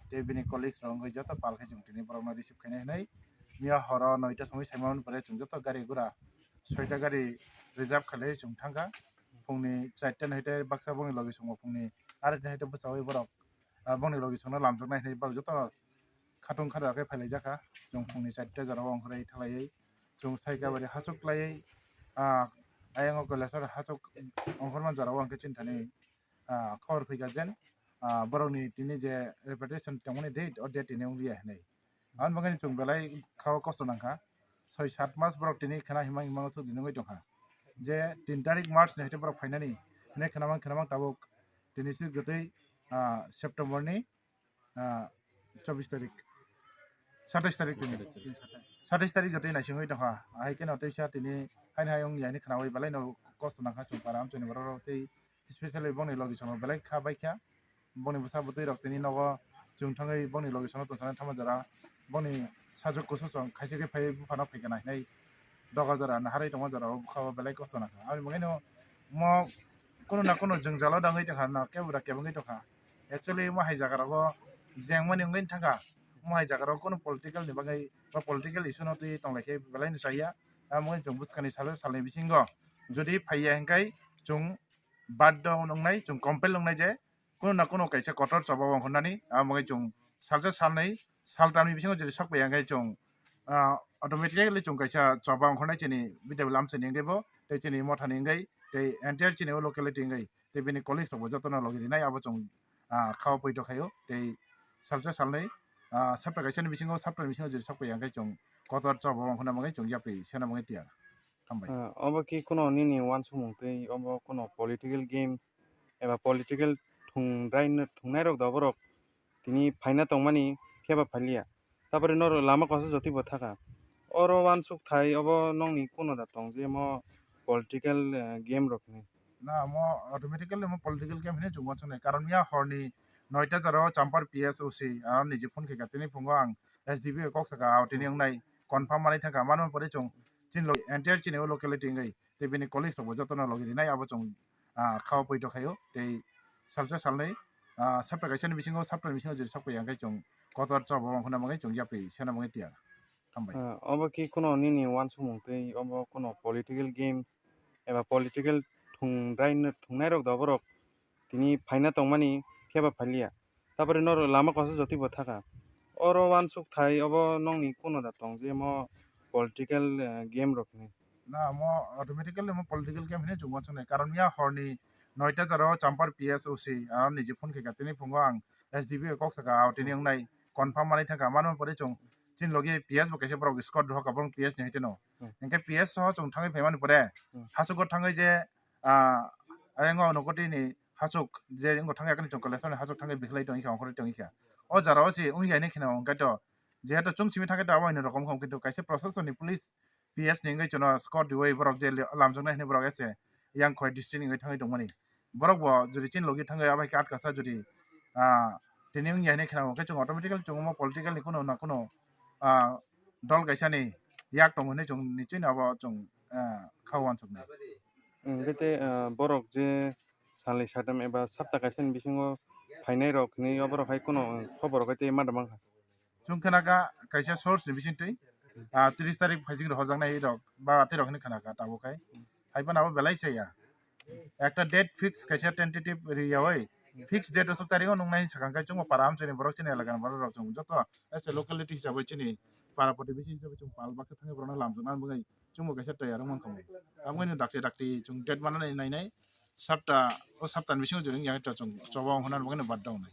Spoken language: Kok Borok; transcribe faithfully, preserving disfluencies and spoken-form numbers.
Tei bini colleagues rok wngwi joto pal khe chwng tini borokno receive khainai hwnwi. Miya horo noita somoi saimani pore chwng joto gari gura soita gari reserve khalai chwng thangkha. Phungni charta noita baksa bongni logi chwngbo phungni areta noita bwchaui borok, ah, bongni logi chwngno lamjaknai hwnwi borok joto khatung khada khe phailaijak kha. Chwng phungni charta jorao ongkhorwi thalaiwi chwng Saikabari hachuk laiwi, ah, ayang o Kailasor hachuk ongkhorma jorao hwnkhe chini thani, ah, khobor phaikha jen, ah, borokni tini je repatriation tongmani date, o date tini wngliya hinwi. Aboni bagwi chwng belai kha o kosto nangkha. Soi sat mas borok tini khna himang himang swk di nungwi tongkha. Je tin tarik March ni haikhe borok phainani hinwi khna mang khna mang tabuk tini swk jotoi, ah, September ni, ah, chobbish tarik, satais tarik tini. Satais tarik jotoi naisingwi tongkha. Ahai kheno teisa tini haino hai wngya hinwi khnaui belai no kosto nangkha chwng para amchaini borok rok tei specially bongni logi sono belai kha bai kha. Bongni bwsa bwtwi rok tini nogo chwng thangwi bongni logi sono tongthana thama jora bongni sajwk kusu chwng khaisa khe phai buphano phaikha hinwi doga jora naharwi tongma jora o bwkha o belai kosto nangkha. Aboni bagwi no mo kunu na kunu jwngjalo dangwi tongkha na kebo da kebengwi tongkha. Actually mo hai jaga rogo jengmani wngwi thangkha. Mo hai jaga rogo kunu political ni bagwi ba political issue no twi tonglai khe belai no chaya. Amo wngwi chwng bwskangni salo salni bisingo jodi phaiya hinkhai chwng baddo wngnai, chwng compel wngnai je kunu na kunu kaisa kotor choba ongkhornani, amo wngwi chwng salsa salnwi saltamni bisingo jodi sokpaiya hinkhai chwng, ah, automatically chwng kaisa choba ongkhornai chini bidai lamsani wngwi bo tei chini mothani wngwi tei entire chini o locality wngwi tei bini colleagues rokbo jotono logi rinai abo chwng, ah, kha o poito khaio tei salsa salnwi, ah, sapta kaisani bisingo saptani bisingo jodi sokpaiya hinkhai chwng kotor choba ongkhorna bagwi chwng yapri sena bagwi tiyar. Hambai. Ah, obo khe kuno nini uansukmung tei obo kuno political games eba political thungrai-, thungnairok da borok tini phaina tongmani phiyaba phailiya. Tapore norok lama kosa jotwi bo thaka. Oro uansuk thai obo nokni kuno da tong je mo political, eh, game rok hinwi. Na, mo automatically mo political game hinwi chwng uansuknai. Karon ya horni noita jora o Champar P S O C, ah, niji phone khaikha, tini phungo ang S D P O kok saka, ah, tini wngnai confirm manwi thangkha. Mano pore chwng chini lo-, entire chini o locality wngwi tei bini colleagues rokbo jotono logi rinai abo chwng, ah, kha o poito khaio tei salsa salnwi, ah, sapta kaisani bisingo, saptani bisingo jodi sokpaiya hinkhai chwng kotor choba ongkhorna bagwi chwng yapri sena bagwi tiyar. Hambai. Ah, obo khe kuno nini uansukmung tei obo kuno political games eba political thungrai-, thungnairok da borok tini phaina tongmani phiyaba phailiya. Tapore norok lama kosa jotwi bo thaka. Oro uansuk thai obo nokni kuno da tong je mo political, eh, game rok hinwi. Na, mo automatically mo political game hinwi chwng uansuknai. Karon ya horni noita jora o Champar P S O C, ah, niji phone khaikha, tini phungo ang S D P O kok saka, ah, tini wngnai confirm manwi thangkha. Mano pore chwng chini logi P S bo kaisa borok escort rohorkha, borok P S ni haiteno. Hmm. Hinkhe P S soho chwng thangwi phaimani pore, Hmm. hachugo thangwi je, ah, ayang o nokotini hachuk je wngkha thangwi akani chwng Kailasor ni hachuk thangwi bikhlai tongkha, ongkhorwi tongkha. O jora o se wngya hinwi kheno hwnkhe to jehetu chwng simi thangkhe to abo hai rokom kha, kintu kaisa proshasoni police P S ni wngwi chwngno escort riwi borok je lamjaknai hinwi borok ese yang khoi district ni wngwi thangwi tongmani. Borok bo jodi chini logi thangwi abo hai khe atkasa jodi, ah, tini wngya hinwi kheno hwnkhe chwng automatically chwng omo political ni kuno na kuno, ah, dol kaisa ni yak tongo hinwi chwng nichwino abo chwng, ah, kha uansuknai. Hwnkhe tei, ah, borok je salni satam eba sapta kaisani bisingo phainai rok hinwi oborok hai kuno khobor rok hai tei ma da mankha. Chwng khna kha kaisa source ni bisingtwi, ah, tris tarik phaising rohorjaknai rok ba tei rok hinwi khna kha tabuk khai. Hai phano abo belai chaya. Ekta date fix kaisa tentative riyaui fix date aswk tarik o nungnai hinwi sakha, hwnkhe chwngbo para amchaini borok chini elakani borok rok chwng joto as a locality hisabai chini para protibesi hisabai chwng pal baksa thangwi borokno lamjakna bagwi chwngbo kaisa tayar wng mankha. Tamoni dakti dakti chwng date manani nainai sapta, o saptani bisingo jodi wngya khe to chwng choba ongkhorna bagwino badda wngnai.